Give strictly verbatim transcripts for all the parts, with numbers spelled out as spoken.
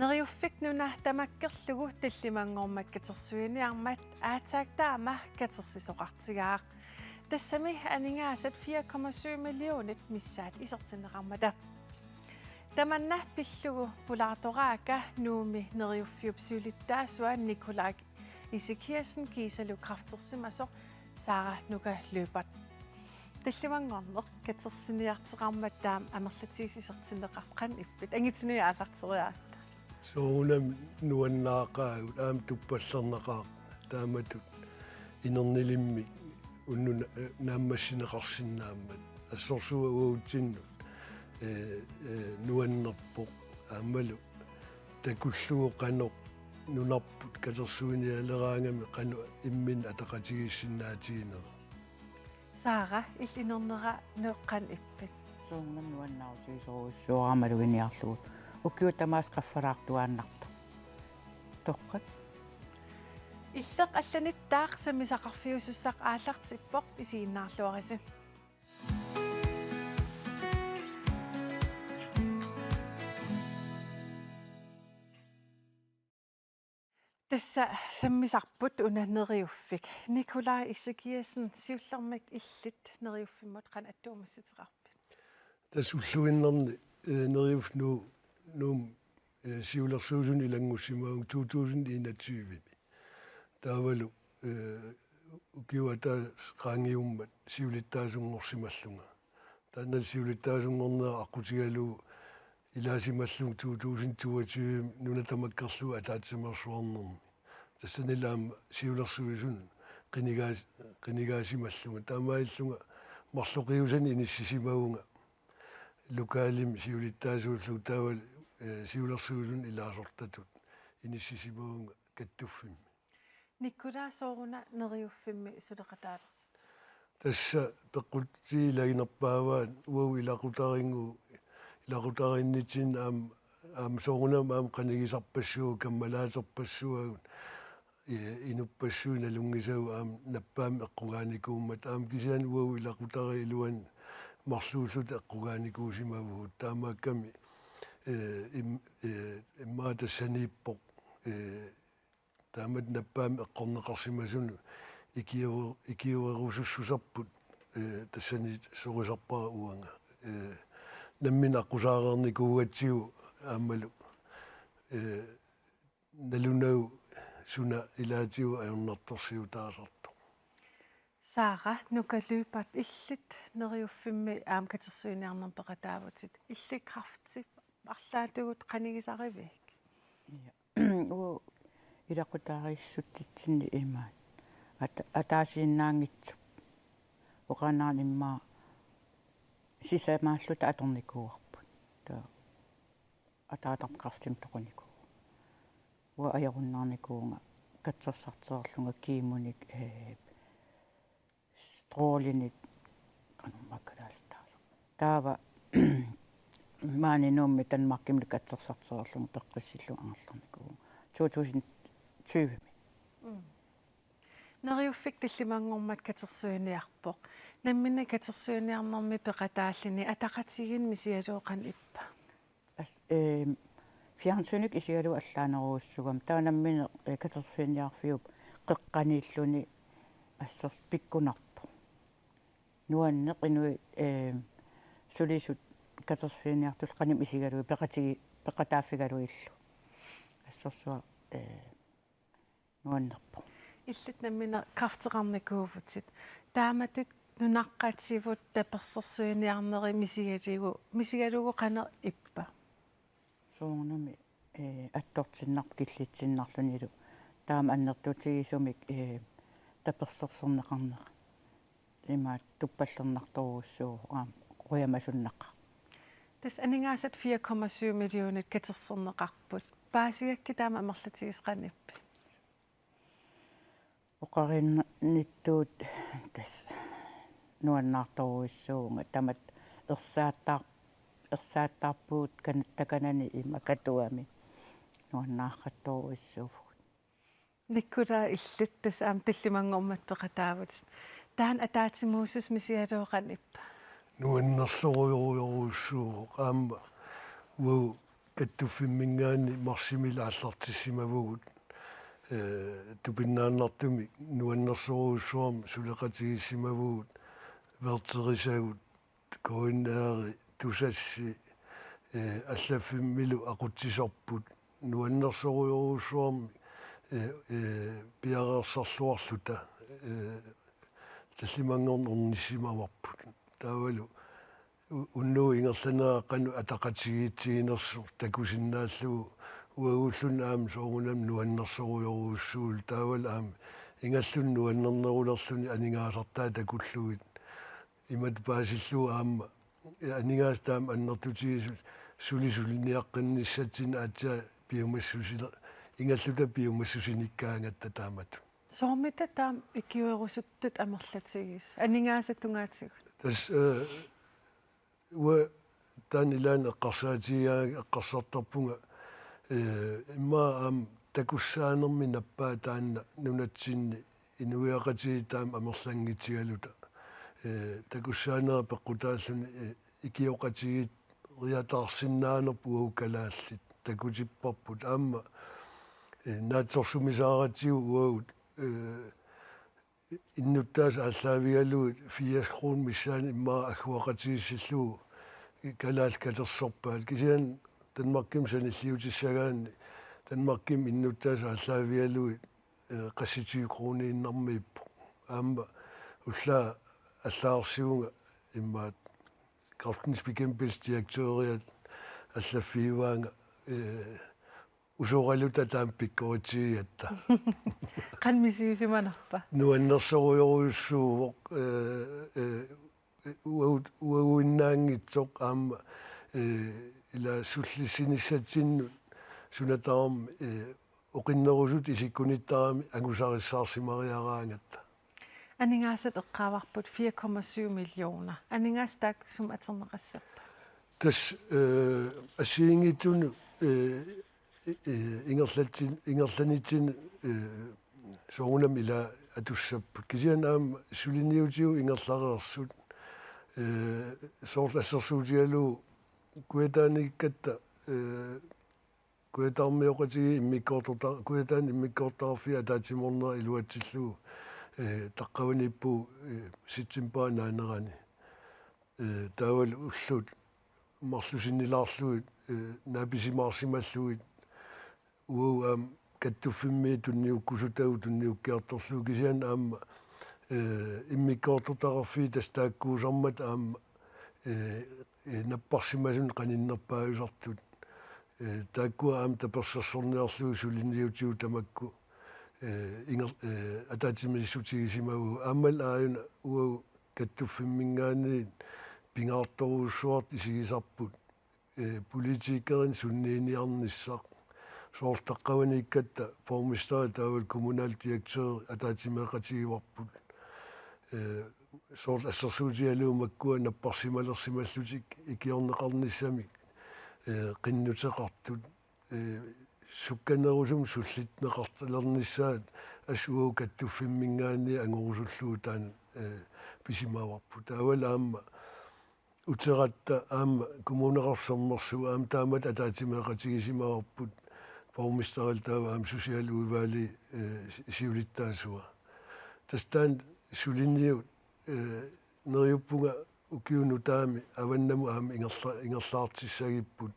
Neriuffik Nuna tamakkerlugu tallimanngormat katersuiniarmat aatsaat taama katersisoqartigaaq. Tassami aningaasat fire komma syv millionit missaat isertinneqarmata. Tamanna pillugu pulaartoraakka Nuummi Neriuffiup siulittaasua Nikolaj Ezekiassen kiisalu kræftersimasoq Sara Nuka Lyberth. Tallimanngorneq katersiniarteqarmat taama amerlatigisut isertinneqarpit, qanoq ippit? Angitinik aallarteriarta. Soorunami nuannaaqaagut, aamma tuppallernaqaaq taamatut inernilimmik unnuk naammassineqarsinnaammat. Assorsuaq uagutsinnut, ee, ee, nuannerpoq aammalu takullugu qanoq nunarput katersuinialeraangami qanoq imminut ataqatigiissinnaatiginera. Sara, illit inernera qanoq ippit? Soorunami nuannaarutigisorujussuuara maluginiarlugu. Ukiut tamaasa qaffalaartuaannartoq. Torrak. Illeq allanittaaq sammisaqarfiusussaq aallartippoq, isiginnaarluarisi. Tassa sammisarput una Neriuffik. Nikolaj Ezekiassen, siullermik illit Neriuffimmut qanoq attuumassuteqarpit? Tassa ulluinnarni, ee, Neriuffik Nuu-, Nuummi, ee, siulersuisuni ilanngussimavunga to tusind enogtyve-mi. Taavalu, ee, ukiup ataaseq qaangiummat siulittaasunngorsimallunga. Taannalu siulittaasunngornera aqqutigalugu ilaasimallunga to tusind toogtyve nuna tamakkerlugu ataatsimeersuarnermi. Tassanilu aamma siulersuisuni qinigaas-, qinigaasimallunga. Taamaalillunga marloqiusanik inissisimavunga lokalimi siulittaasuullugu taavalu, ee, siulersuisuni ilaasortatut inissisimavunga kattuffimmi. Nikolaj, sooruna Neriuffimmi suleqataalersitit? Tassa peqqutitigut ilaginerpaavaat uagut ilaqutarinngu-, ilaqutariinnitsinni aamma, aamma soorunami aamma qanigisarpassuugut, kammalaaterpassuugut, ee, inuppassuit nalunngisagut aamma nappaamik eqqugaanikuummat, aamma kisianni uagut ilaqutariit iluanni marluulluta eqqugaanikuusimavugut. Taamaakkami, ee, im-, ee, immaqa tassaniippoq, ee, taamatut nappaamik eqqorneqarsimasunut ikiu-, ikiuerusussuserput, ee, tassaniittorisarpara uanga. Ee, nammineq aqqusaareernikuugatsigu aammalu, ee, nalunagu suna ilaatigut ajornartorsiutaasartoq. Sara Nuka Lyberth, illit Neriuffimmi aamma katersuiniarnermi peqataavutit. Illit kræfti arlaatigut qanigisarivigit? Ja. Uagut ilaqutariissutsitsinni imaat. Ata-, ataasiinnaanngitsup. Oqaannarnimmaa sisamaalluta atornikuuarput. Taava ataatarput kræftimik toqunikuuvoq. Uanga ajorunnaarnikuuvunga katsorsartereerlunga kemonik, ee, strålinik, qanormaa kalaallisarpara. Taava maani Nuummi Danmarkimilu katsorsartereerlunga peqqissillunga angerlarnikuuvunga to tusind tyve-mi. Mm. Neriuffik tallimanngormat katersuiniarpoq. Nammineq katersuiniarnermi peqataalluni ataqatigiinneq misigalugu qanoq ippa? As-, ehm, fjernsynikkut isigalugu allaanerujussugami. Taava nammineq, eh, katersuiniarfiup qeqqaniilluni assorsuaq pikkunarpoq. Nuanneq inuit, ehm, sulisut katersuiniartullu qanimut isigalugit peqatigi-, peqataaffigalugillu. Assorsuaq, eh, nuannerpoq. Illit nammineq kræfteqarnikuuvutit. Taamatut nunaqqativut tapersersuiniarneri misigalugu, misigalugu qanoq ippa? Soorunami, eh, attortinnarpoq killitsinnarlunilu. Taama annertutigisumik, eh, tapersersorneqarnera. Imaattuppallernartorujussuuvoq aamma qujamasunnaqaaq. Tassa aningaasat fire komma syv millionit katersorneqarput. Paasigakkit taama amerlatigisut qanoq ippit? Oqarinnittuut tassa nuannaartorujussuuvunga, tamatta ersaattar-, ersaattarpugut kan-, takanani ima Katuami nuannaartorujussuuvugut. Nikolaj, illit tassa aamma tallimanngormat peqataavutit. Taanna ataatsimuusussaq misigalugu qanoq ippa? Nuannersorujorujussuuvoq aamma uagut Kattuffimminngaanniit marsimi aallartissimavugut, eh, tupinnaannartumik nuannersorujussuarmik suleqatigiissimavugut Verterisagut, K N R-i, Tusass, eh, allaffimmilu aqutsisorput nuannersorujorujussuarmik, eh, eh, piareersarluarluta, eh, tallimanngorneq ornissimavarput. Taavalu u-, unnugu ingerlanera qanoq ataqatigiitsiginersoq takusinnaallugu uaguulluni aamma soorunami nuannersorujorujussuuvoq, taavalu aamma ingerluni nuannernerulerluni aningaasartai takullugit. Imatut paasillugu aamma aningaasat taama annertutigisut suli suliniaqqinnissatsinnik aatsaat piumassusile-, ingerluta piumassusinikkaangatta taamatut. Soormita taama ikiuerusuttut amerlatigisut, aningaasat tungaatigut? Tassa, eh, uanga taanna ilaanni eqqarsaatigigaanni eqqarsartarpunga, eh, immaqa aamma takussaanermi nappaa taanna nunatsinni inuiaqatigiit taama amerlanngitsigaluta. Eh, takussaanera peqqutaalluni, eh, ikioqatigiit riataarsinnaanerput uagut kalaallit takutipparput aamma, eh, naatsorsuusaaratsigu uagut, eh, innuttaasut aallaavigalugit firs kroner missaani immaqa agguaqatigiissillugu kalaallit katersorpaat. Kisianni Danmarkimi sanilliutissagaanni Danmarkimi innuttaasut aallaavigalugit, eh, qassit krooniinnarmiippoq. Aamma ullaaq allaarsivunga immaqa Kræftens Bekæmpelses direktøriat allaffigivaanga, eh, usoraluta taama pikkoritsigigatta. Qanoq misigisimanarpa? Nuannersorujorujussuuvoq, eh, eh, uagut-, uaguinnaanngitsoq aamma, eh, ila sullissinissatsinnut suna tamarmi, eh, oqinnerusutut isikkunittarami angusarissaarsimariaraangatta. Aningaasat eqqaavarput fire komma syv millioner. Aningaasat taakku sumut atorneqassappat? Tassa, eh, assigiinngitsunut, eh, eh, ingerlatsin-, ingerlanitsinni, eh, soorunami ila atussapput. Kisianni aamma suliniutigut ingerlareersut, eh, soorlu assersuutigalugu Kujataaniikkatta, eh, Kujataarmioqatigiit immikkoortorta-, Kujataani immikkoortortaqarfiit ataatsimoornerat iluatsillugu, eh, taqqavaniippugut, eh, septembarip naanerani. Eh, taavalu ullut marlusinnilaarlugit, eh, naapisimaarsimallugit, uagut aamma kattuffimmiit tunniukkusutagut tunniukkiartorlugit kisianni aamma, eh, immikkoortortaqarfiit tassa taakkuusarmata aamma, eh, eh, napparsimasunik qaninnerpaajusartut. Eh, taakkua aamma tapersersorniarlugit suliniutigut tamakku, eh, inger-, eh, ataatsimiissutigisimavugut. Aammalu aajuna uagut kattuffimminngaanniit pingaartorujussuartut isigisarput, eh, politikerinik sunniiniarnissaq. Soorlu taqqavaniikkatta borgmesteri taavalu kommunaldirektøri ataatsimeeqatigivarput. Eh, soorlu assersuutigalugu makkua napparsimalersimallutik ikiorneqarnissamik, eh, qinnuteqartut, eh, sukkanerusumik sullinneqartalernissaat assut uagut kattuffimminngaanniit angorusullugu taanna, eh, pisimavarput. Taavalu aamma uteratta aamma Kommuneqarfik Sermersooq aamma taamatut ataatsimeeqatigisimavarput, borgmesterillu taava aamma socialudvalgi, eh, si-, siulittaasua. Tassa taanna suliniut, eh, neriuppunga ukiup nutaami avannamut aamma ingerla-, ingerlaartissagipput.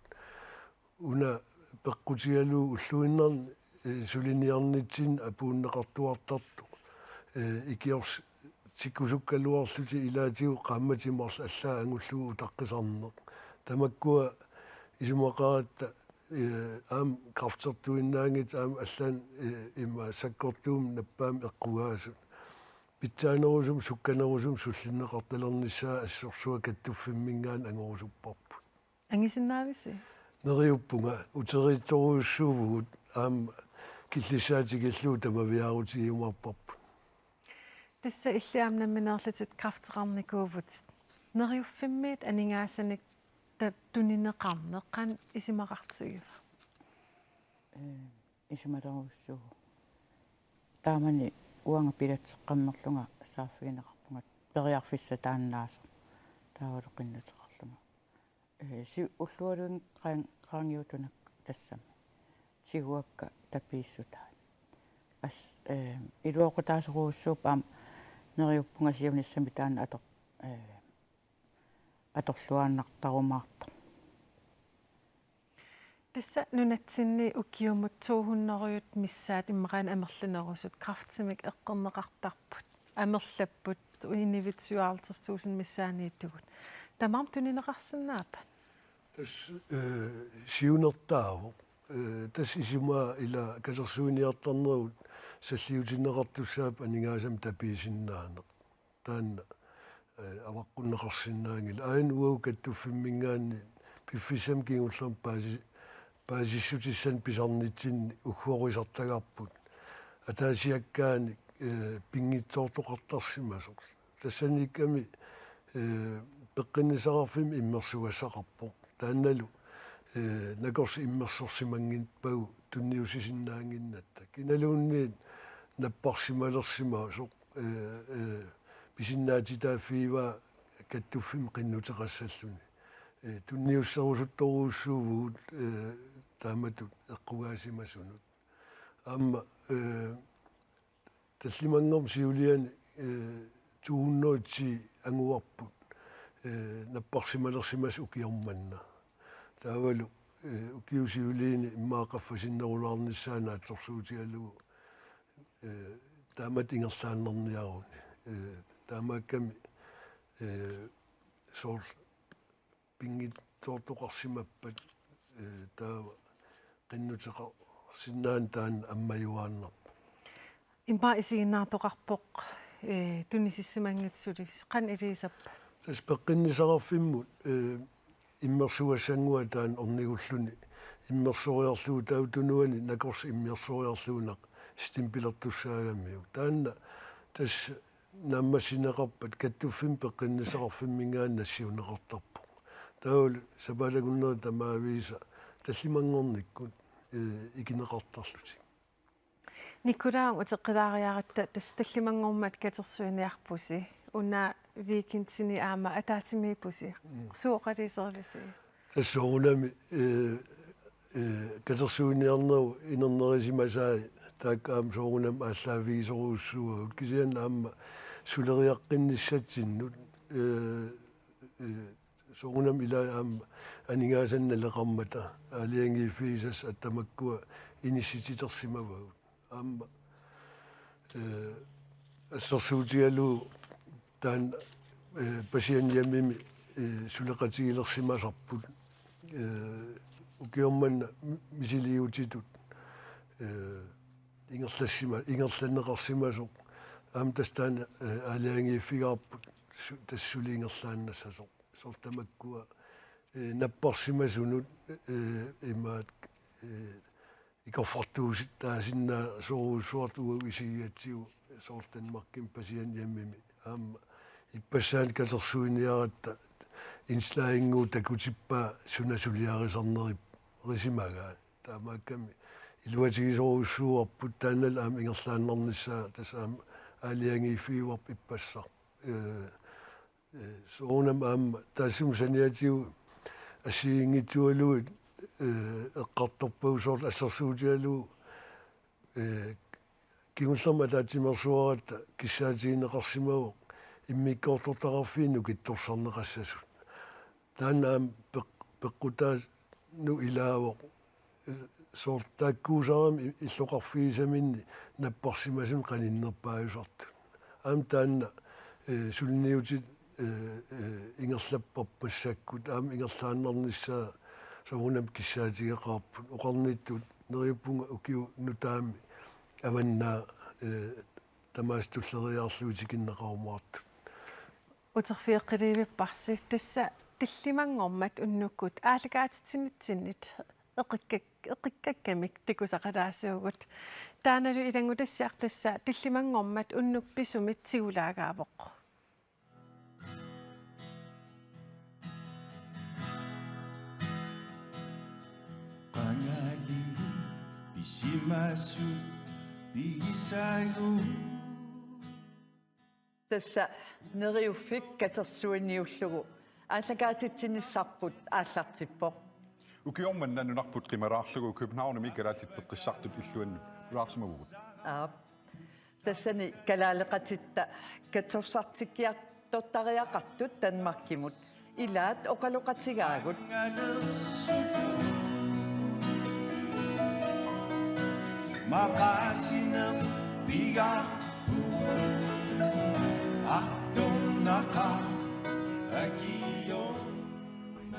Una peqqutigalugu ulluinnarni, eh, suliniarnitsinni apuunneqartuartartoq, eh, ikiors-, tikkusukkaluarlutik ilaatigut qaammatit marluk allaat angullugu utaqqisarneq. Tamakkua isumaqaratta, eh, aamma kræftertuinnaanngitsut aamma allanik, eh, ima sakkortuumik nappaamik eqqugaasut. Pitsaanerusumik sukkanerusumik sullinneqartalernissaat assorsuaq kattuffimminngaanniit angorusupparput. Angisinnaavisi? Neriuppunga, uteriitsorujussuuvugut aamma killissaa tikillugu tamaviaarutigiumaarparput. Tassa illit aamma nammineerlutit kræfteqarnikuuvutit. Neriuffimmiit aningaasanik ta-, tunineqarneq qanoq isumaqartigiva? Eh, isumalerujussuuvoq. Taamani uanga pilatseqqammerlunga saaffigineqarpunga periarfissaq taannaasoq. Taavalu qinnuteqarlunga. Ee, si-, ullualuin qaan-, qaangiutunak tassami. Tiguakka tapiissutaat. As-, ee, iluaqutaasorujussuupput aamma neriuppunga siunissami taanna ator-, ee, atorluaannartarumaartoq. Tassa nunatsinni ukiumut to hundrede missaat immaqaana amerlanerusut kræftimik eqqorneqartarput. Amerlapput inuit syvoghalvtreds tusind missaanniittugut. Tamarmik tunineqarsinnaapput? Tassa, ee, siunertaavoq. Ee, tassa isumaa ila katersuiniartarnerup salliutinneqartussaapput aningaasanik tapiisinnaaneq. Taanna, ee, avaqqunneqarsinnaanngilaq. Aajuna uagut kattuffimminngaanniit piffissami kingullermi paasi-, paasissutissanik pisarnitsinni uggorisartagarput. Ataasiakkaanik, ee, pinngitsoortoqartarsimasoq. Tassaniikkami, ee, peqqinnissaqarfimmi immersugassaqarpoq. Taannalu, ee, nakorsat immersorsimanngippavut tunniussisinnaannginnatta. Kinaluunniit napparsimalersimasoq, ee, ee, pisinnaatitaaffigivaa kattuffimmi qinnuteqassalluni. Ee, tunniusserusuttorujussuuvugut, ee, taamatut eqqugaasimasunut. Aamma, ee, tallimanngormat siuliani, ee, to hundrede ti anguarput, ee, napparsimalersimasut ukioq manna. Taavalu, ee, ukiut siuliini immaqa qaffasinnerulaarnissaa naatsorsuutigalugu, ee, taamatut ingerlaannarniaruni. Ee, taamaakkami, ee, soorlu pinngitsoortoqarsimappat, ee, taava qinnuteqarsinnaaneq taanna ammajuaannarpoq. Immaqa isiginnaartoqarpoq, ee, tunisissimanngitsoq suli. Qanoq iliussappat? Tassa peqqinnissaqarfimmut, ee, immersugassannguaq taanna ornigulluni immersoriarlugu taava tunuani nakorsat immersoriarlugu una stemplertussaagamiuk. Taanna tassa naammassineqarpat kattuffimmut peqqinnissaqarfimminngaanniit nassiunneqartarpoq. Taavalu sapaatip akunneri tamaviisa tallimanngornikkut, ee, ikineqartarlutik. Nikolai, uteqqilaariaratta tassa tallimanngormat katersuiniarpusi, una weekendini aamma ataatsimiippusi. Mm. Suut oqaluuserivisi? Tassa soorunami, ee, ee, katersuiniarnerup inernerisimasai taakku aamma soorunami aallaavigisorujussuuagut, kisianni aamma suleriaqqinnissatsinnut, ee, ee, soorunami ilai aamma aningaasanik naleqarmata aalajangiiffigisassat tamakkua inissititersimavagut. Aamma, ee, assersuutigalugu taanna, ee, Pasianhjemimi, ee, suleqatigilersimasarput, ee, ukioq manna mi-, misiliutitut, ee, ingerlassima-, ingerlanneqarsimasoq. Aamma tassa taanna, ee, aalajangiiffigaarput su-, tassa suli ingerlaannassasoq. Soorlu tamakkua, ee, napparsimasunut, ee, imaat, ee, ikorfartuusittaasinnaassorujussuartut uagut isigigatsigu soorlu Danmarkimi Pasianhjemimi. Aamma ippassaani katersuiniaratta indslagit takutippaa suna suliarisarneri-, risimagaat. Taamaakkami iluatigisorujussuuarput taannalu aamma ingerlaannarnissaa tassa aamma aalajangiiffigivarput ippassaq. Ee, ee, soorunami aamma taassuma saniatigut assigiinngitsualuit, ee, eqqartorpagut soorlu assersuutigalugu, ee, kingullermik ataatsimeersuaratta kissaatigineqarsimavoq immikkoortortaqarfiit nukittorsarneqassasut. Taanna aamma peq-, peqqutaanut ilaavoq, ee, soorlu taakkuusarami i-, illoqarfigisaminni napparsimasunut qaninnerpaajusartut. Aamma taanna, ee, suliniutit, ee, ee, ingerlapparput massakkut, aamma ingerlaannarnissaa soorunami kissaatigeqaarput. Oqarnittut neriuppunga ukiup nutaami avannaa, ee, tamaasa tulleriiaarlugit tikinneqarumaartut. Uterfigeqqilivipparsi, tassa tallimanngormat unnukkut aallakaatitsinissatsinnit eqikkak-, eqikkakkamik takusaqalaassuugut. Taannalu ilanngutassiaq tassa tallimanngormat unnuk pisumit tigulaagaavoq. Qangali pisimasut pigisaagut. Tassa Neriuffik katersuiniullugu Aallakaatitsinissarput aallartippoq. Ukioq manna nunarput qimalaarlugu Københavnimi Kalaallit Peqqissartut illuannut ulaarsimavugut. Aap. Tassani kalaaleqatitta katsorsartikkiartortariaqartut Danmarkimut ilaat oqaloqatigaagut. Maqaasineq pigaarput artornaqaaq akioq.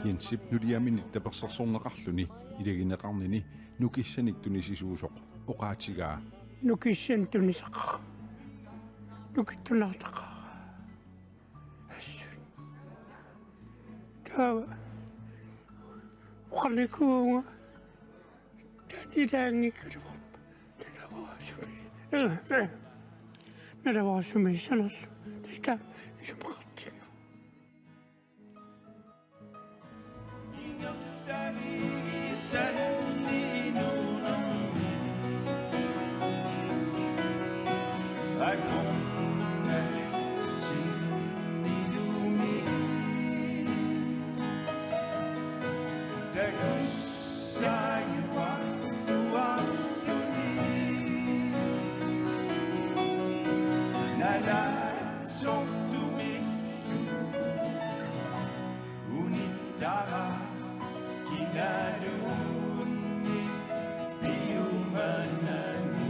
Jensip nuliaminit tapersersorneqarluni ilagineqarnini nukissanik tunisisuusoq oqaatigaa. Nukissanik tunisaqaaq. Nukittunaartaqaaq. Assut. Taava. Oqarnikuuvunga. Taanna ilaanngikkaluarpoq. Nalavaasumi. Nalavaasumi sanallu. Tassa isumaqartigu. Unittara kinaluunniit piumanani.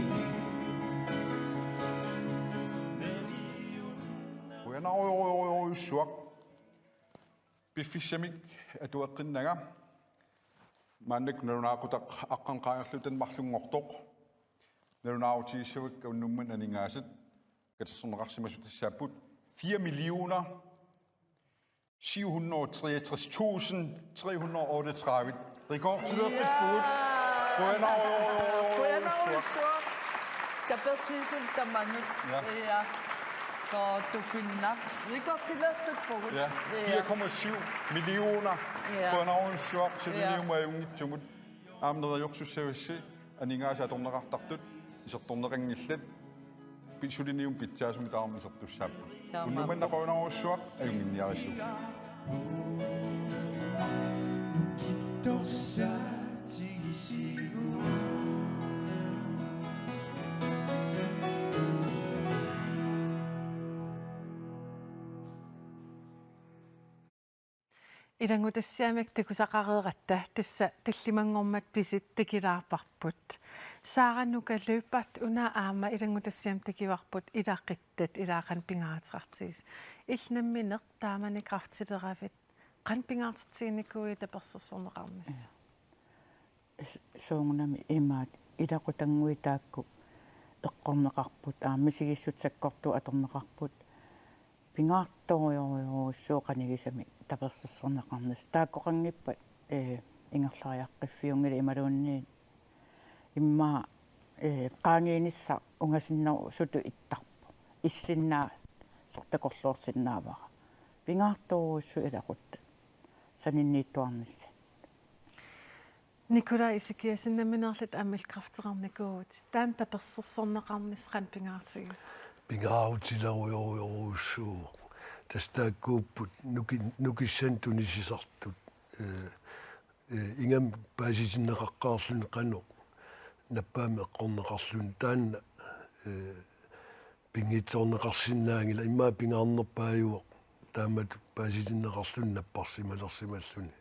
Qujanarujorujussuaq. Piffissamik atueqqinnanga. Maannakkut nalunaaqutaq aqqaneq-qaangerluta Danmarklunngortoq. Nalunaarutigissavakka unnummanna aningaasat katersorneqarsimasut tassaapput fire millioner syv hundrede og treogtres tusind tre hundrede og otteogtredive. Rekordtilerpippugut. Ja. Qujanarujorujorujussuaq. Qujanarujussuaq. Tapersiisup tamanut. Ja. Ja. Ko tukinna. Rekordtilerpippugut. Ja. Ja. Fire komma syv millioner. Ja. Qujanarujussuaq. Ja. Selenium ajunngitsumut. Aamma neriorsussavassi aningaasat atorneqartartut isertorneqanngillat, pi-, suliniummik pitsaasumik tamarmik isertussaapput. Taamaappoq. Unnummanna qujanarujussuaq, ajunnginniarissuk. Ilanngutassiamiit takusaqareeratta tassa tallimanngormat pisit takilaarparput. Sara Nuka Lyberth, una aamma ilanngutassiami takuarput ilaquttat, ilaa qanoq pingaaruteqartigisoq. Illit nammineq taamani kræftileravit, qanoq pingaartitsiginikuuit tapersersorneqarnissat? S-, soorunami imaat ilaqutannguit taakku eqqorneqarput, aamma misigissutsit sakkortuut atorneqarput. Pingaartorujorujussuuvoq qanigisamik tapersersorneqarnissaq. Taakkoqanngippat, ee, ingerlariaqqiffiunngilaq imaluunniit immaqa, ee, qaangiinissaq ungasinnerusuttut ittarpoq. Issinnaasoq takorloorsinnaavara. Pingaartorujussuuvoq ilaquttat saninniittuarnissat. Nikolaj Ezekiassen, nammineerlutit aamma illit kræfteqarnikuuvutit. Taanna tapersersorneqarnissaq qanoq pingaartigiviuk? Pingaarutilerujorujorujussuuvoq. Tassa taakkuupput nuki-, nukissanik tunisisartut. Ee, ee, ingammik paasitinneqaqqaarluni qanoq nappaammik eqqorneqarluni taanna, ee, pinngitsoorneqarsinnaanngilaq, immaqa pingaarnerpaajuvoq taamatut paasitinneqarluni napparsimalersimalluni.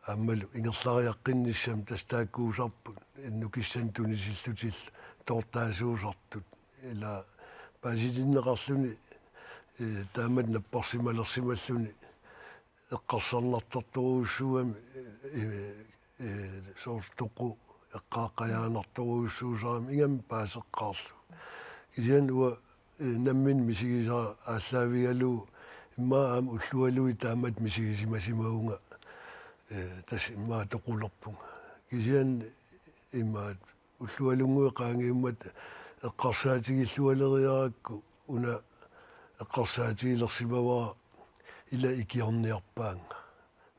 Aammalu ingerlariaqqinnissamut tassa taakkuusarput nukissanik tunisillutillu toortaasuusartut. Ilaa paasitinneqarluni, ee, taamatut napparsimalersimalluni eqqarsarnartartorujussuugami, ee, ee, soorlu toqu eqqaaqqajaannartorujussuusarami ingammik paaseqqaarlugu. Kisianni uanga, ee, nammineq misigisara aallaavigalugu immaqa aamma ullualuit taamatut misigisimasimavunga, ee, tassa immaqa toqulerpunga. Kisianni imaat ullualunnguit qaangiummata eqqarsaatigillualeriarakku una eqqarsaatigilersimavara ila ikiorniarpaannga,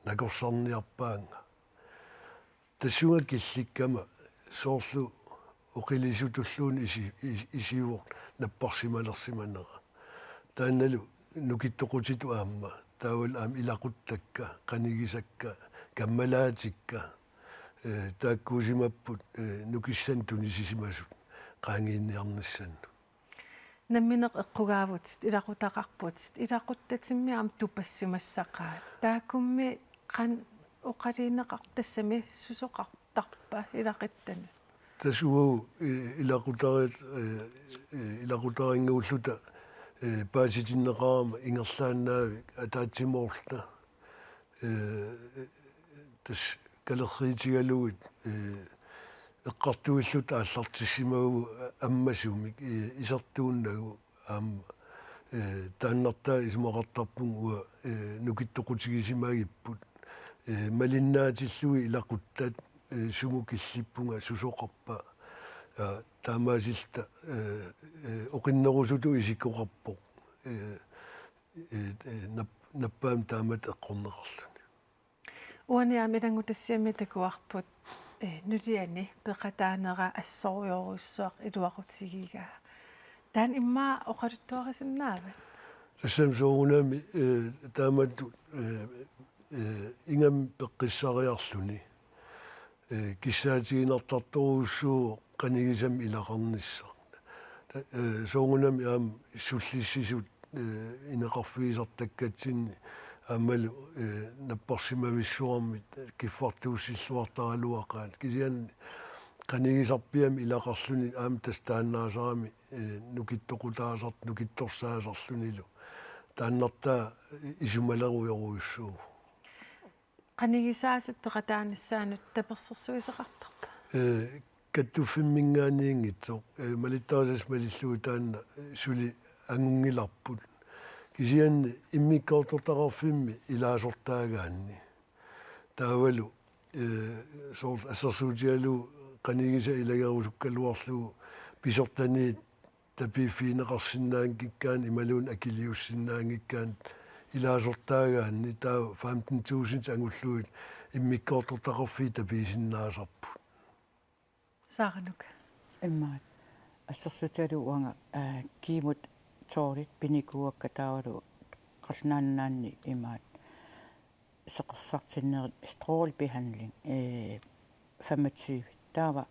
nakorsarniarpaannga. Tassunga killikkama soorlu oqilisutulluunniit isi-, isi-, isiuvoq napparsimalersimanera. Taannalu nukittoqutitut aamma taavalu aamma ilaquttakka, qanigisakka, kammalaatikka, eh, taakkuusimapput, eh, nukissanik tunisisimasut qaangiinniarnissannut. Nammineq eqqugaavutit, ilaqutaqarputit, ilaquttatimmi aamma tupassimassaqaat. Taakkummi qanoq oqalugineqartarpa, tassami susoqartarpa ilaquttanut? Tassa uagut, eh, ilaqutariit, eh, eh, ilaqutariinngulluta, eh, paasitinneqarama ingerlaannaavik ataatsimoorluta. Eh, tassa kalerriitigalugit, eh, eqqartuilluta aallartissimavagut ammasumik, eh, isertuunnagu aamma, eh, taannartaa isumaqartarpunga uanga, eh, nukittoqutigisimaagipput, eh, malinnaatillugit ilaquttat, eh, sumut killippunga, susoqarpa, eh, taamaasilluta, eh, eh, oqinnerusutut isikkoqarpoq, eh, eh, eh, nap-, nappaamik taamatut eqqorneqarluni. Uani aamma ilanngutassiami takuarput, eh, nuliani peqataanera assorujussuaq iluaqutigigaa. Taanna immaqa oqaluttuarisinnaavat? Tassami soorunami, eh, taamatut, eh, eh, ingammik peqqissariarluni. Eh, kissaatiginartartorujussuuvoq qanigisamik ilaqarnissaq. Ta-, eh, soorunami aamma sullissisut, eh, ineqarfigisartakkatsinni aammalu, eh, napparsimavissuarmik kiffartuussilluartaraluaqaat. Kisianni qanigisarpiamik ilaqarluni aamma tassa taannaasarami, eh, nukittoqutaasart-, nukittorsaasarlunilu. Taannartaa isumalerujorujussuuvoq. Qanigisaasut peqataanissaannut tapersersuisoqartarpa? Eh, kattuffimminngaanniinngitsoq, eh, malittarisassat malillugu taanna, eh, suli angunngilarput. Kisianni immikkoortortaqarfimmi ilaasortaagaanni. Taavalu, eh, soorlu assersuutigalugu qanigisat ilagerusukkaluarlugu pisortaniit tapiiffigineqarsinnaanngikkaanni imaluunniit akiliussinnaanngikkaanni ilaasortaagaanni taava femten tusind angullugit immikkoortortaqarfiit tapiisinnaasarput. Saaranuka. Immaqa assersuutigalugu uanga, eh, kiimut tårnit pinikuuakka taavalu Qallunaat Nunaanni imaat seqersartinnerit strålebehandling, eh, femogtyve. Taava,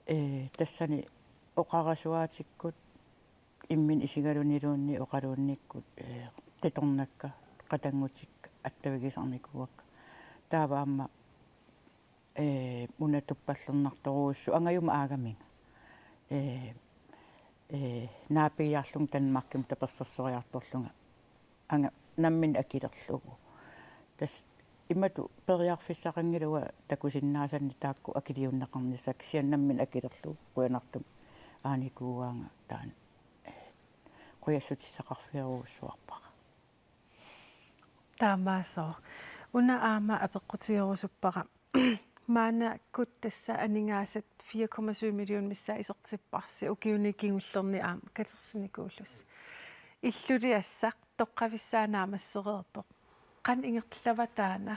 eh, tassani oqarasuaatikkut imminut isigaluniluunniit oqaluunniikkut, eh, qitornakka, qatanngutikka, attavigisarnikuuakka. Taava aamma, eh, una tuppallernartorujussuuvoq angajuma aagaminga. Eh, eh, naapiiaarlunga Danmarkimut tapersersoraartorlunga anga nammineq akilerlugu. Tassa imatut periarfissaqanngilaq uanga takusinnaasannik taakku akiliunneqarnissaq, kisianni nammineq akilerlugu qujanartumik aanikuuaanga taanna, eh, qujassutissaqarfigerujussuarpara. Taamaasooq. Una aamma apeqqutigerusuppara. Maannakkut tassa aningaasat fire komma syv million missaa isertipparsi ukiuni kingullerni aamma katersinikuullusi. Illuliassaq toqqavissaa naammassereerpoq. Qanoq ingerlava taanna?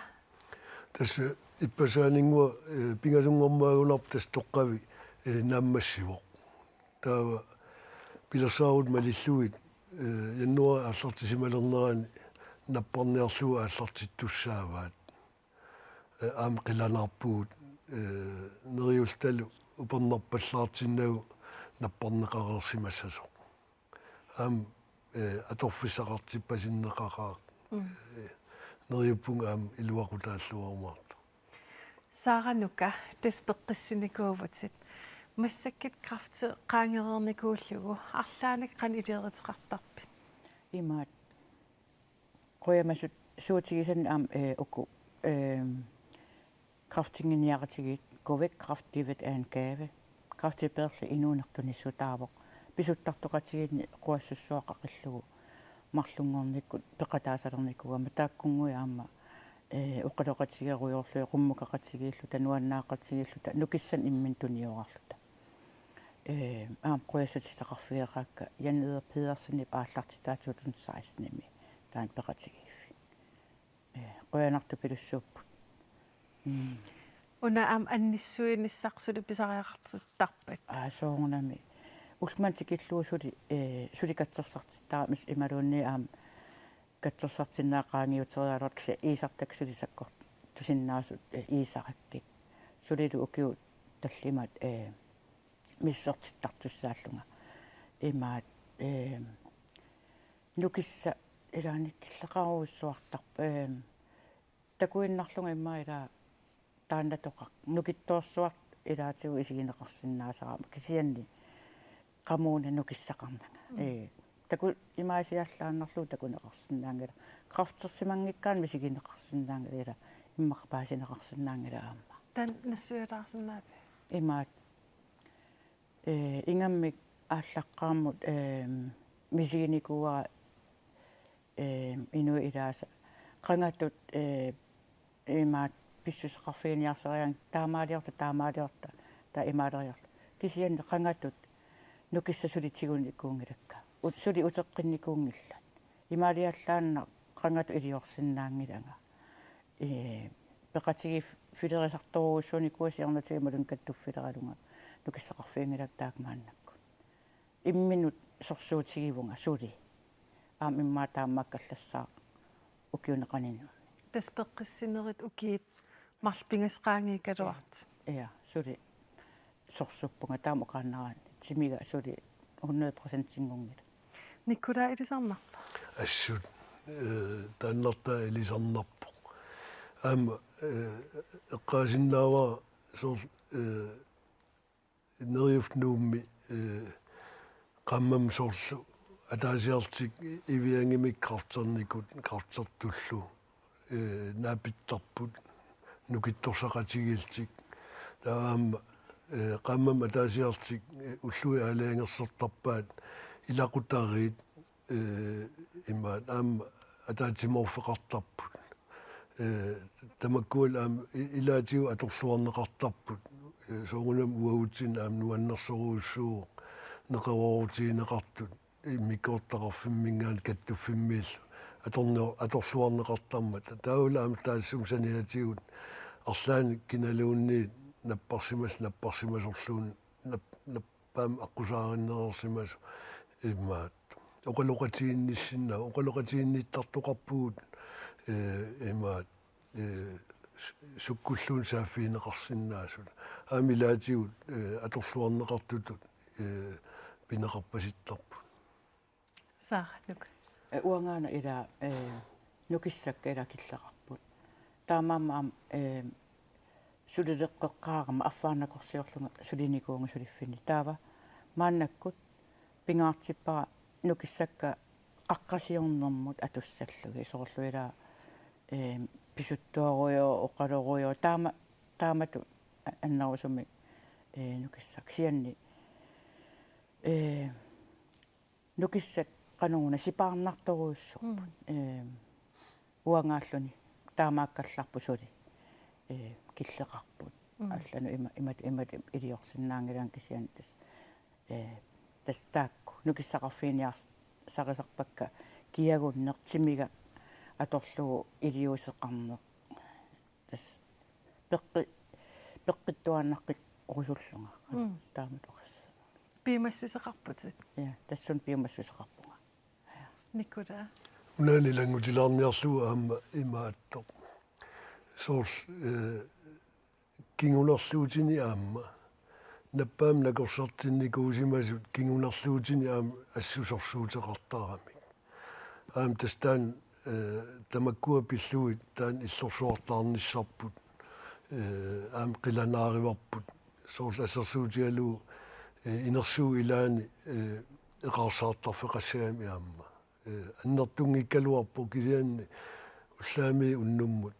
Tassa ippassaaninnguaq, eh, pingasunngormaagunarpoq tassa toqqavik, eh, naammassivoq. Taava pilersaarutit malillugit, eh, januaarip aallartisimalernerani napparniarlugu aallartittussaavaat. Eh, aamma qilanaarpugut, eh, neriullutalu upernaarpallaartinnagu napparneqareersimassasoq. Aamma, eh, atorfissaqartippasinneqaqaaq. Mm. Eh, neriuppunga aamma iluaqutaalluarumaartoq. Saaranuka, tassa peqqissinikuuvutit. Massakkut kræfti qaangereernikuullugu, arlaannik qanoq iliuuseqartarpit? Imaat. Qujamasut suutigisannik aamma, eh, uku, eh, kræftinginiaqatigiit, Go Væk Kræft, livet er en gave. Kræfti peerli inuuneq tunissutaavoq. Pisuttartoqatigiinni quassussuaq qaqillugu marlunngornikkut peqataasalernikuugama, taakkunnguit aamma, eh, oqaloqatigerujoorlugit, qummukaqatigiilluta, nuannaaqatigiilluta, nukissanik imminut tuniorarluta. Eh, aamma qujassutissaqarfigeqaakka Jan Edder Pedersenip aallartitaa to tusind seksten-imi taanna peqatigiiffik. Eh, qujanartupilussuupput. Mm. Una aamma annissuinissaq suli pisariaqartittarpat? Aa, soorunami. Ullumimut tikillugu suli, eh, suli katsorsartittarami imaluunniit aamma katsorsartinnaaqaanngiuteriaraluartut kisianni iisartakkat suli sakkortusinnaasut, eh, iisarakkit. Sulilu ukiut tallimat, eh, misissortittartussaallunga. Imaat, eh, nukissaq ilaanni killeqarujussuartarpoq, eh, takuinnarlunga immaqa ila taannatoqarpoq. Nukittoorsuartut ilaatigut isigineqarsinnaasarami. Kisianni qamuuna nukissaqarnanga. Mm. Ee, taku imaasiallaannarlugu takuneqarsinnaanngilaq. Kræftersimanngikkaanni misigineqarsinnaanngilaq ila immaqa paasineqarsinnaanngilaq aamma. Taanna nassuialaarsinnaaviuk? Imaat. Ee, ingammik aallaqqaammut, ee, misiginikuuara, ee, inuit ilaasa qangatut, ee, imaat pissuseqarfiginiarsarigaanni taamaaliorta, taamaaliorta, taava imaaleriarluta. Kisianni qangatut nukissat suli tigunikuunngilakka. Ut-, suli uteqqinnikuunngillat. Imaaliallaannaq qangatut iliorsinnaanngilanga. Ee, peqatigiiffilerisartorujussuunikuuara siornatigut imaluunniit kattuffileralunga nukissaqarfiginngilakka taakku maannakkut. Imminut sorsuutigivunga suli. Aamma immaqa taamaakkallassaaq ukiuni qaninnerni. Tassa peqqissinerit ukiut marluk pingasut qaangiukkaluartut. Ja, suli sorsuppunga taama oqaannaraanni. Timiga suli hundrede procentinngunngilaq. Nikolai, ilisarnarpa? Assut, eh, taannartaa ilisarnarpoq. Aamma, eh, eqqaasinnaavara soorlu, eh, Neriuffik Nuummi, eh, qaammammut soorlu ataasiarlutik Iviangimik kræfternikut, kræftertullu, eh, naapittarput, nukittorsaqatigiillutik. Taava aamma, eh, qaammammut ataasiarlutik, eh, ullui aalajangersortarpaat ilaqutariit, eh, imaat aamma ataatsimoorfeqartarput. Eh, tamakkualu aamma i-, ilaatigut atorluarneqartarput. Eh, soorunami uagutsinnut aamma nuannersorujussuuvoq neqeroorutigineqartut immikkoortitaqarfimminngaanniit kattuffimmiillu atorneo-, atorluarneqartarmata. Taavalu aamma taassuma saniatigut arlaannik kinaluunniit napparsimas-, napparsimasorluunniit nap-, nap-, paam aqqusaarinnereersimasoq imaat. Oqaloqatiginnissinnaavoq, oqaloqatiginnittartoqarpugut, eh, imaat, eh, su-, sukkulluunniit saaffigineqarsinnaasut. Aamma ilaatigut, eh, atorluarneqartutut, eh, pineqarpasittarput. Saarannuk. Eh, uangaana ila, eh, nukissakka ila killeqarput. Taamaammat aamma, eh, sulileqqeqqaarama affaannaakorsiorlunga sulinikuuvunga suliffinni. Taava maannakkut pingaartippara nukissakka qaqqasiornermut atussallugit. Soorlu ila, eh, pisuttuarujoq, oqalurujoq, taama-, taamatut a-, annerusumik, eh, nukissakka. Kisianni, eh, nukissat qanoruna sipaarnartorujussuupput. Mm. Ehm, uangaalluni taamaakkallarput suli. Ehm, killeqarput. Mm. Allanut ima-, imat-, imatut iliorsinnaanngilanga kisianni tassa. Ehm, tassa taakku nukissaqarfiginiars-, sarisarpakka kiagunneq timiga atorlugu iliuuseqarneq. Tassa peqqi-, peqqittuaannaqqikkorusullunga. Mm. Taamatut oqassaaq. Piumassuseqarputit? Ja, tassunga piumassuseqarpunga. Ja. Nikolai? Unaani ilanngutilaarniarlugu aamma imaattoq. Soorlu, eh, kingunerluutini aamma. Nappaamik nakorsartinnikuusimasut kingunerluutini aamma assut sorsuuteqartaramik. Aamma tassa taanna, eh, tamakkua pillugit taanna illorsuartaarnissarput, eh, aamma qilanaarivarput. Soorlu assersuutigalugu, eh, inersuup ilaani, eh, eqaarsaartarfeqassagami aamma. Eh, annertunngikkaluarpoq kisianni ullaamiit unnummut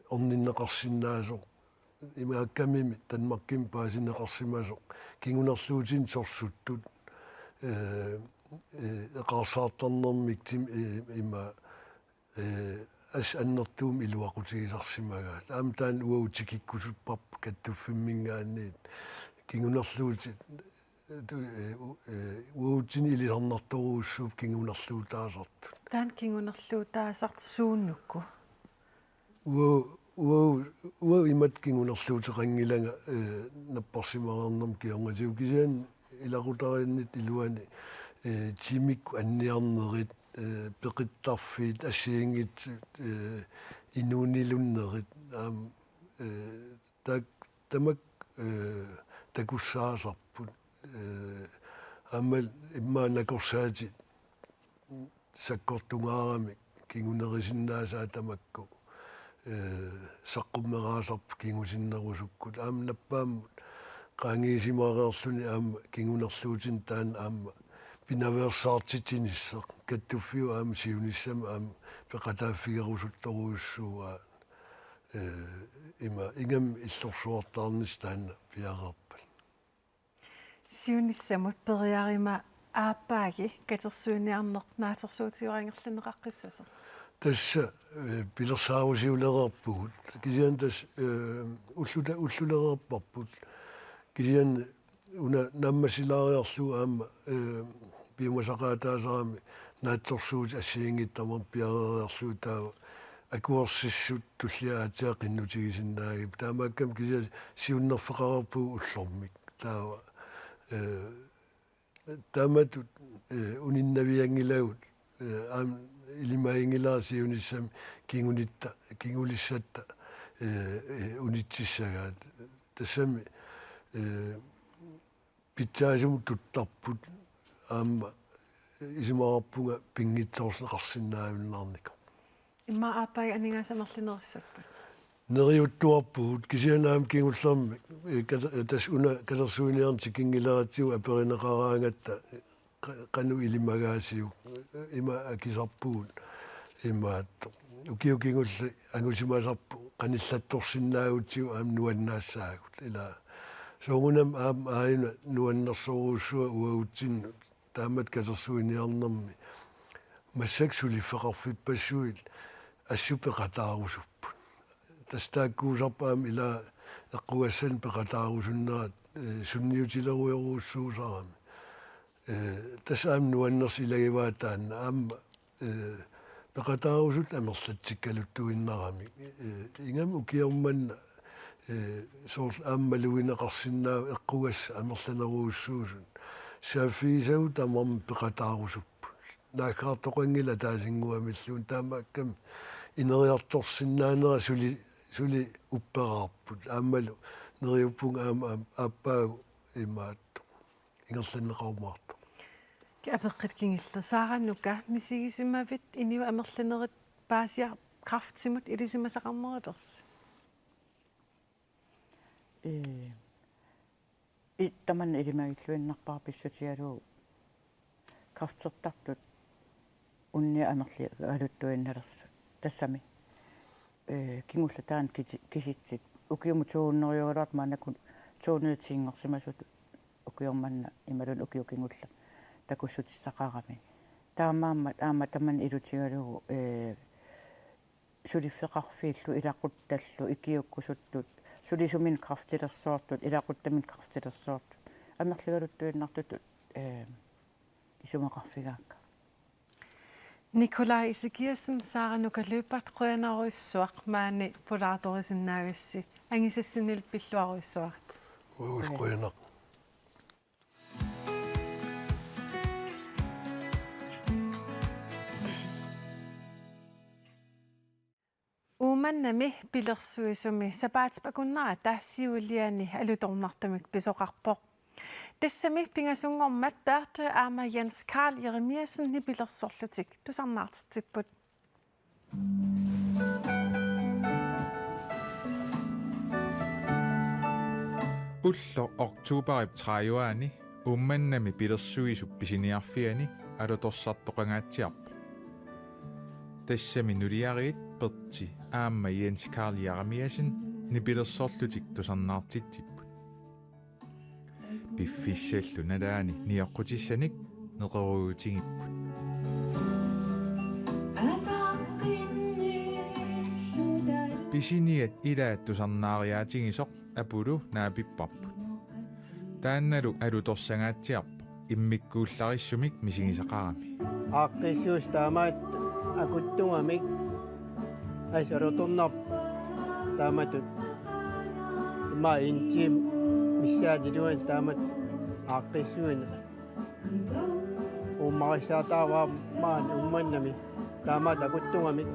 orninneqarsinnaasoq. Imaakkamimi Danmarkimi paasineqarsimasoq kingunerluutini sorsuttut, eh, eh, eqaarsaartarnermik tim-, eh, ima, eh, assut annertuumik iluaqutigisarsimagaat. Aamma taanna uagut tikikkusupparput kattuffimminngaanniit kingunerluutit, tu-, eh, u-, eh, uagutsinnut ilisarnartorujussuupput kingunerluutaasartut. Taanna kingunerluutaasartut suunuku? Uagut, uagut, uagut imatut kingunerluuteqanngilanga, eh, napparsimareernermut kingornatigut kisianni ilaqutariinnitta iluani, eh, timikkut anniarnerit, ee, peqittarfiit assigiinngitsut, ee, inuunilunnerit aamma, ee, taak-, tamakku, ee, takussaasarput, ee, aamma immaqa nakorsaatit sakkortungaaramik kingunerisinnaasaat tamakku, ee, saqqummeraasarput kingusinnerusukkut. Aamma nappaammut qaangiisimareerluni aamma kingunerluutinik taanna aamma pinaveersaartitsinissaq. Kattuffiup aamma siunissami aamma peqataaffigerusuttorujussuuaa, ee, ima ingammik illorsuartaarnissaq taanna piareerpat. Siunissamut periarama aappaagi katersuiniarneq naatsorsuutigaara ingerlanneqaqqissasoq. Tassa, ee, pilersaarusiulereerpugut. Kisianni tassa, ee, ulluta-, ullulereerparput. Kisianni una naammassilaariarlugu aamma, ee, piumasaqaataasarami naatsorsuutit assigiinngitsut tamarmik piareeriarlugit taava akuersissut tulliata aatsaat qinnutigisinnaagipput. Taamaakkami kisianni siunnerfeqareerpugut ullormik. Taava, ee, taamatut, ee, uninnavianngilagut, ee, aamma ilimaginngilara siunissami kingunitta-, kingulissatta, ee, ee, unitsissagaat. Tassami, ee, pitsaasumik tuttarput aamma isumaqarpunga pinngitsoorneqarsinnaajunnaarnikoq. Immaqa aappaagit aningaasanik amerlinerissappat? Neriuttuarpugut kisianni aamma kingullermik, ee, kase-, ee, tassa una katersuiniarneq tikinngileratsigu aperineqaraangatta qa-, qanoq ilimagaasiuk, ima akisarpugut imaattoq. Ukiut kingulliit angusimasarput qanillattorsinnaagutsigu aamma nuannaassaagut ilaa. Soorunami aamma aajuna nuannersorujussuaq uagutsinnut taamatut katersuiniarnermi. Massakkut suliffeqarfippassuit assut peqataarusupput. Tassa taakkuusarput aamma ilaa eqqugassanik peqataarusunnerat, ee, sunniutilerujorujussuusarami. Ee, tassa aamma nuannersoq ilagivaa taanna aamma, ee, peqataarusutut amerlatsikkaluttuinnaramik. Ee, ingammik ukioq manna, ee, soorlu aamma malugineqarsinnaavoq eqqugassat amerlanerujussuusut. Saaffigisagut tamarmik peqataarusupput. Naaggaartoqanngilaq ataasinnguamilluunniit taamaakkami ineriartorsinnaanera suli, suli upperaarput. Aammalu neriuppunga aamma, aamma aappaagu imaattoq ingerlanneqarumaartoq. Apeqqut kingulleq. Sara Nuka, misigisimavit inuit amerlanerit paasiaq kræftimut ilisimasaqarnerulersi? Ee, i-, tamanna ilimagilluinnarpara pissutigalugu kræftertartut unnia amerligaluttuinnalersoq. Tassami, ee, kingulleq taanna kisi-, kisitsit. Ukiumut to hundredejugaluartut maannakkut to hundrede ti-nngorsimasutut ukioq manna imaluunniit ukiut kingulliit takussutissaqarami. Taamaammat aamma tamanna ilutigalugu, ee, suliffeqarfiillu ilaquttallu ikiuukkusuttut, sulisuminut kræftilersoortut, ilaquttaminut kræftilersoortut amerligaluttuinnartutut, ee, isumaqarfigaakka. Nikolaj Ezekiassen, Sara Nuka Lyberth, qujanarujussuaq maani pulaartorisinnaagassi, angisassinnillu pilluarujussuarit. Uagut qujanaq. Uummannami pilersuisumi sapaatip akunnerata siuliani alutornartumik pisoqarpoq. Tassami pingasunngormat Berthe aamma Jens Karl Jeremiassen nipilersorlutik tusarnaartitsipput. Ulloq oktoberip tredive-ani Uummannami pilersuisup pisiniarfiani alutorsartoqangaatsiarpoq. Tassami nuliariit Berthe aamma Jens Karl Jeremiassen nipilersorlutik tusarnaartitsipput. Piffissallu nalaani nioqqutissanik neqeroorutigipput. Pisiniat ilaat tusarnaariaatigisoq apulu naapipparput. Taannalu alutorsangaatsiarpoq immikkuullarissumik misigisaqarami. Aaqqissuusoq taamaattoq akuttugamik assut alutornarpoq taamatut. Immaqa en time missaata iluani taamatut aaqqissuineq. Uummarissaataavaa maani Uummannami. Taamaat akuttugamik.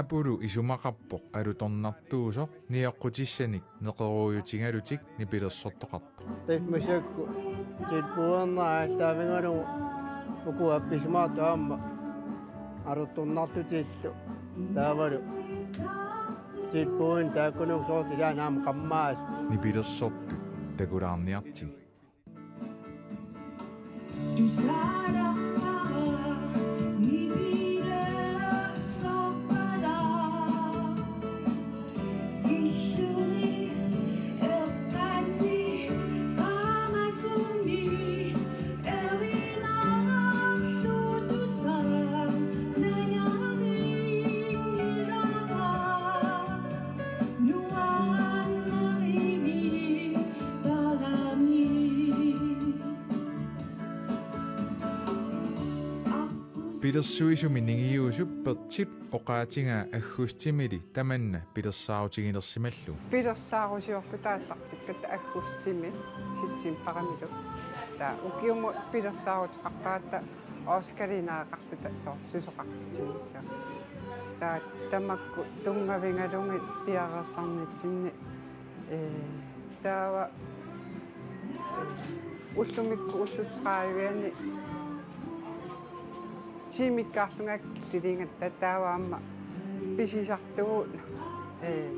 Apulu isumaqarpoq alutornartuusoq nioqqutissanik neqeroorutigalutik nipilersortoqartoq. Tassa massakkut tilbudinnera aallaavigalugu uku appisimaartut aamma alutornartutitillu taavalu tilbudinik taakkununnga soorlu ilaanni aamma qammaasut. Nipilersortut takulaarniartigik. Pilersuisumi ningiuusup Pertip oqaatigaa aggustimili tamanna pilersaarutigilersimallugu. Pilersaarusiorluta aallartikkatta aggustimi septembarimilu. Taava ukiumut pilersaaruteqartaratta Oscarineqarluta soorlu susoqartitsinissaa. Taava tamakku tunngavigalugit piareersarnitsinni, ee, taava, ee, ullumikkut ullut tredivianni tiimikkaarlunga killiliigatta taava aamma pisisartugut, ee,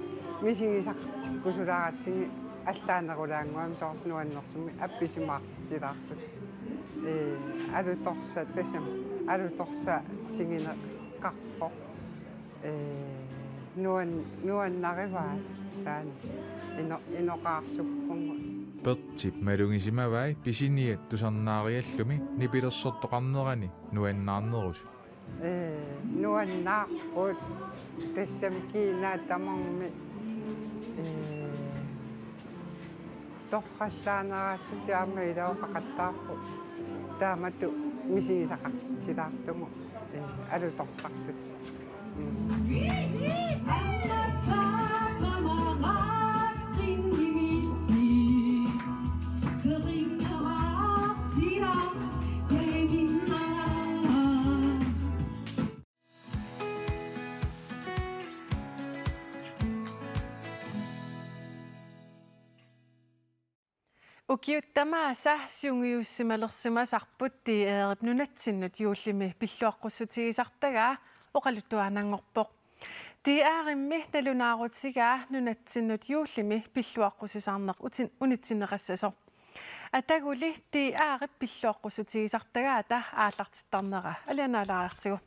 misigisaqartikkusulaaratsigu allaanerulaannguamik soorlu nuannersumik appisimaartitsilaarluta. Ee, alutorsat tassami alutorsat tiguneqarpoq. Ee, nuan-, nuannarivaa taanna ino-, inoqaarsuppunga. Pertip malugisimavai pisiniat tusarnaariallumi nipilersortoqarnerani nuannaarnerusut. Ee, nuannaarput tassami kiinaa tamarmi, ee, torrallaaneraallutik aamma ilaqaqattaarput taamatut misigisaqartitsilaartugut, ee, alutorsarlutik. Ukiut tamaasa sungiussimalersimasarput D R-ip nunatsinnut juullimi pilluaqqussutigisartagaa oqaluttuaannanngorpoq. D R-immi nalunaarutigaa nunatsinnut juullimi pilluaqqusisaarneq utin-, unitsinneqassasoq. Ataguli D R-ip pilluaqqussutigisartagaata aallartittarnera alianaalaariartigu.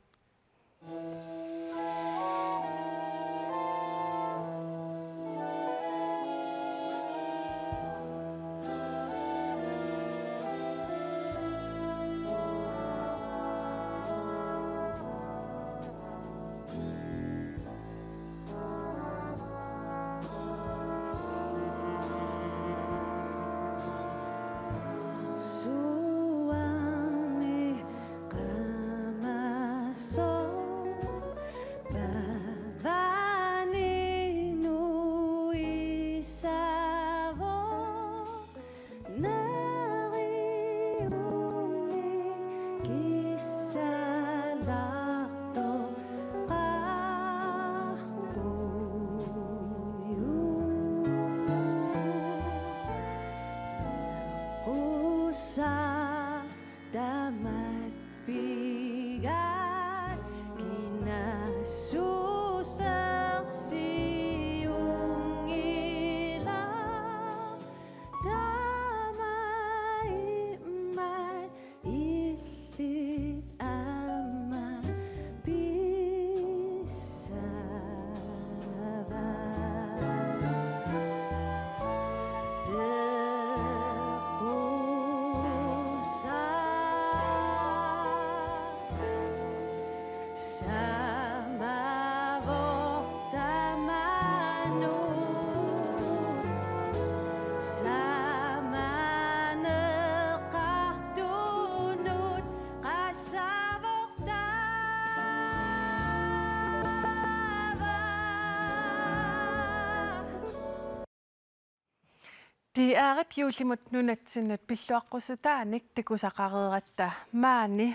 D R-ip juullimut nunatsinnut pilluaqqusutaanik takusaqareeratta maani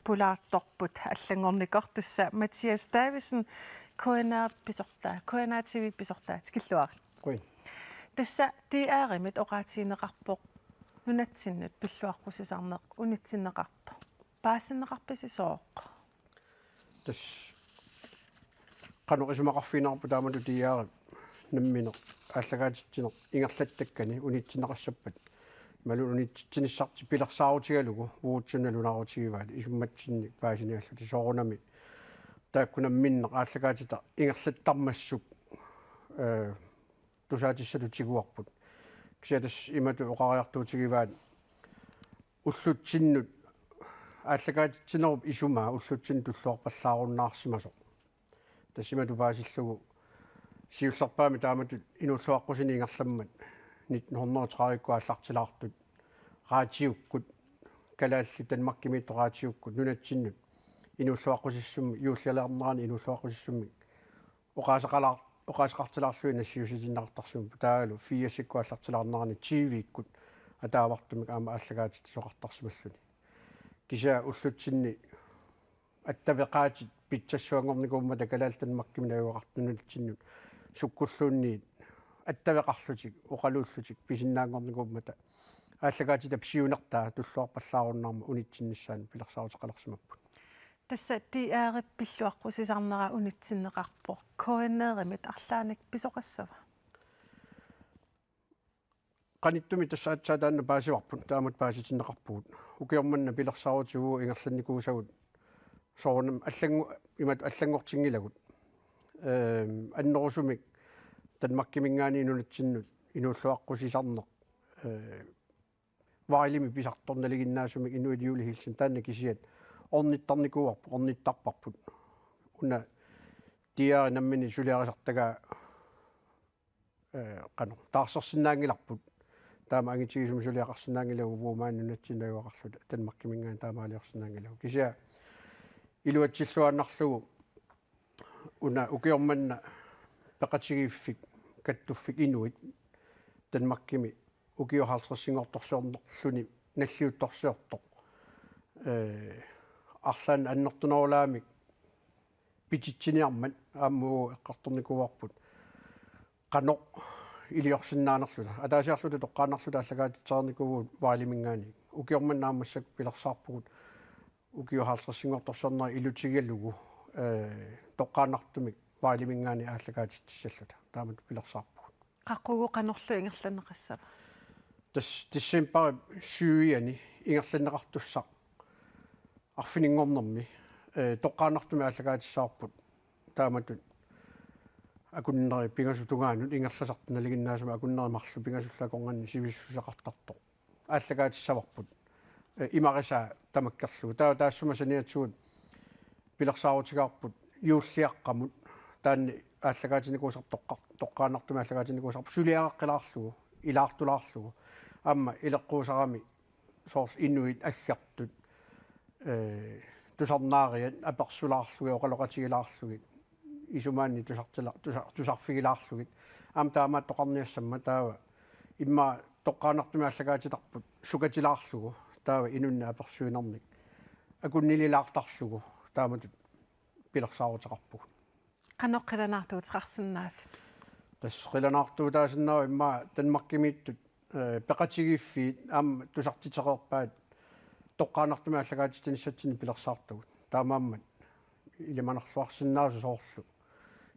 pulaartorput allanngornikoq, tassa Mathias Davidsen, K N R pisortaa, K N R T V pisortaa, tikilluarit. Qujan. Tassa D R-imit oqaatigineqarpoq nunatsinnut pilluaqqusisarneq unitsinneqartoq. Paasinneqarpisi sooq? Tassa qanoq isumaqarfigineqarpa taamatut D R-ip nammineq aallakaatitsineq ingerlattakkani unitsinneqassappat. Imaluunniit unitsitsinissartik pilersaarutigalugu uagutsinnut nalunaarutigivaat isummatsinnik paasiniarlutik, soorunami taakku namminneq aallakaatitaq ingerlattarmassuk, eh, tusaatissatut tiguarput. Kisianni tassa imatut oqariartuutigivaat ullutsinnut aallakaatitsinerup isumaa ullutsinnut tulluarpallaarunnaarsimasoq. Tassa imatut paasillugu siullerpaamik taamatut inuulluaqqusineq ingerlammat nitten hundrede og tredive-kkut aallartilaartut raatiukkut, kalaallit Danmarkimiittut raatiukkut nunatsinnut inuulluaqqusissummik, juullialernerani inuulluaqqusissummik oqaaseqalaar-, oqaaseqartilaarlugit nassiussitinneqartarsimapput, taavalu firsikkut aallartilaarnerani T V-kkut ataavartumik aamma aallakaatitsisoqartarsimalluni. Kisianni ullutsinni attaveqaatit pitsassuanngornikuummata kalaallit Danmarkimit najugaqartut nunatsinnut sukkulluunniit attaveqarlutik, oqaluullutik pisinnaanngornikuummata aallakaatitap siunertaa tulluarpallaarunnaarmat unitsinnissaanut pilersaaruteqalersimapput. Tassa D R-ip pilluaqqusisarnera unitsinneqarpoq. K N R-imit arlaannik pisoqassava? Qanittumi tassa aatsaat taanna paasivarput, taamatut paasitinneqarpugut. Ukioq manna pilersaarutigalugu ingerlannikuusagut soorunami allanngu-, imatut allanngortinngilagut. Ehm, annerusumik Danmarkiminngaanniit nunatsinnut inuulluaqqusisarneq, eh, Vejlemi pisartoq nalinginnaasumik Inuit Julehiilsen, taanna kisiat ornittarnikuuarput, ornittarparput. Una D R nammineq suliarisartagaa, eh, qanoq, taarsersinnaanngilarput. Taama angitigisumik suliaqarsinnaanngilagut, uagut maani nunatsinnut najugaqarluta Danmarkiminngaanniit taamaaliorsinnaanngilagut. Kisianni iluatsilluinnarlugu una ukioq manna peqatigiiffik kattuffik inuit Danmarkimi ukiut halvtredsinngortorsiornerluni nalliuttorsiortoq. Eh, arlaannik annertunerulaamik pititsiniarmat aamma uagut eqqartornikuuarput qanoq iliorsinnaanerluta. Ataasiarluta toqqaannarluta aallakaatitsereernikuuvugut Vejleminngaanniit. Ukioq manna aamma massakkut pilersaarpugut ukiut halvtredsinngortorsiornerit ilutigalugu, eh, toqqaannartumik Vejleminngaanniit aallakaatitsissalluta. Taamatut pilersaarpugut. Qaqugu qanorlu ingerlanneqassava? Tassa decembarip syviani ingerlanneqartussaq arfininngornermi, eh, toqqaannartumik aallakaatissavarput taamatut akunneri pingasut tungaanut ingerlasartut nalinginnaasumik akunneri marluk pingasullu akornanni sivisussuseqartartoq aallakaatissavarput, eh, imarisaa tamakkerlugu. Taava taassuma saniatigut pilersaarutigaarput juulliaqqamut, taanna aallakaatinnikuusarpoq toqqa-, toqqaannartumik aallakaatinnikuusarpoq suliareqqilaarlugu, ilaartulaarlugu. Aamma ileqquusarami soorlu inuit aggertut, eh, tusarnaariat apersulaarlugit, oqaloqatigilaarlugit, isumaannik tusartila-, tusa-, tusarfigilaarlugit. Aamma taamaattoqarniassammat, taava immaqa toqqaannartumik aallakaatitarput sukatilaarlugu, taava inunnik apersuinernik akunnililaartarlugu taamatut pilersaaruteqarpugut. Qanoq qilanaartuuteqarsinnaavit? Tassa qilanaartuutaasinnaavoq immaqa Danmarkimiittut, eh, peqatigiiffiit aamma tusartitereerpaat toqqaannartumik aallakaatitsinissatsinnik pilersaartagut. Taamaammat ilimanarluarsinnaasoq soorlu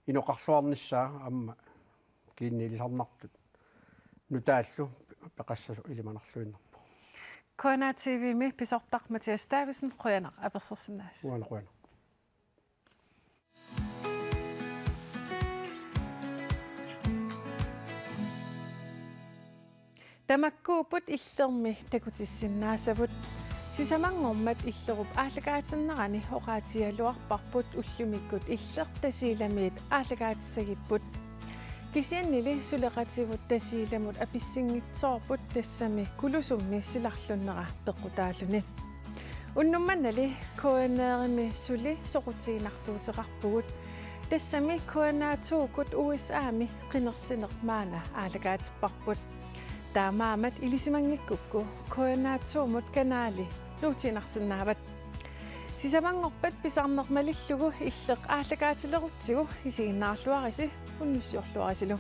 inoqarluarnissaa aamma kiinni ilisarnartut nutaallu peqassasoq ilimanarluinnarpoq. K N R T V-mi pisortaq Mathias Davidsen, qujanaq apersorsinnaagavit. Uanga qujanaq. Tamakkuupput illermi takutissinnaasavut. Sisamanngormat illerup aallakaatinnerani oqaatigigaluarparput ullumikkut Illeq Tasiilamiit aallakaatissagipput. Kisiannili suleqativut Tasiilamut apissinngitsoorput, tassami Kulusummi silarlunnera peqqutaalluni. Unnuk mannali K N R-imi suli soqutiginartuuteqarpugut. Tassami K N R to-kkut U S A-mi qinersineq maanna aallakaatipparput. Taamaammat ilisimanngikkukku K N R to-mut kanali nuutsiinnarsinnaavat. Sisamanngorpat pisarneq malillugu Illeq aallakaatilerutsigu isiginnaarluarisi unnussiorluarisilu.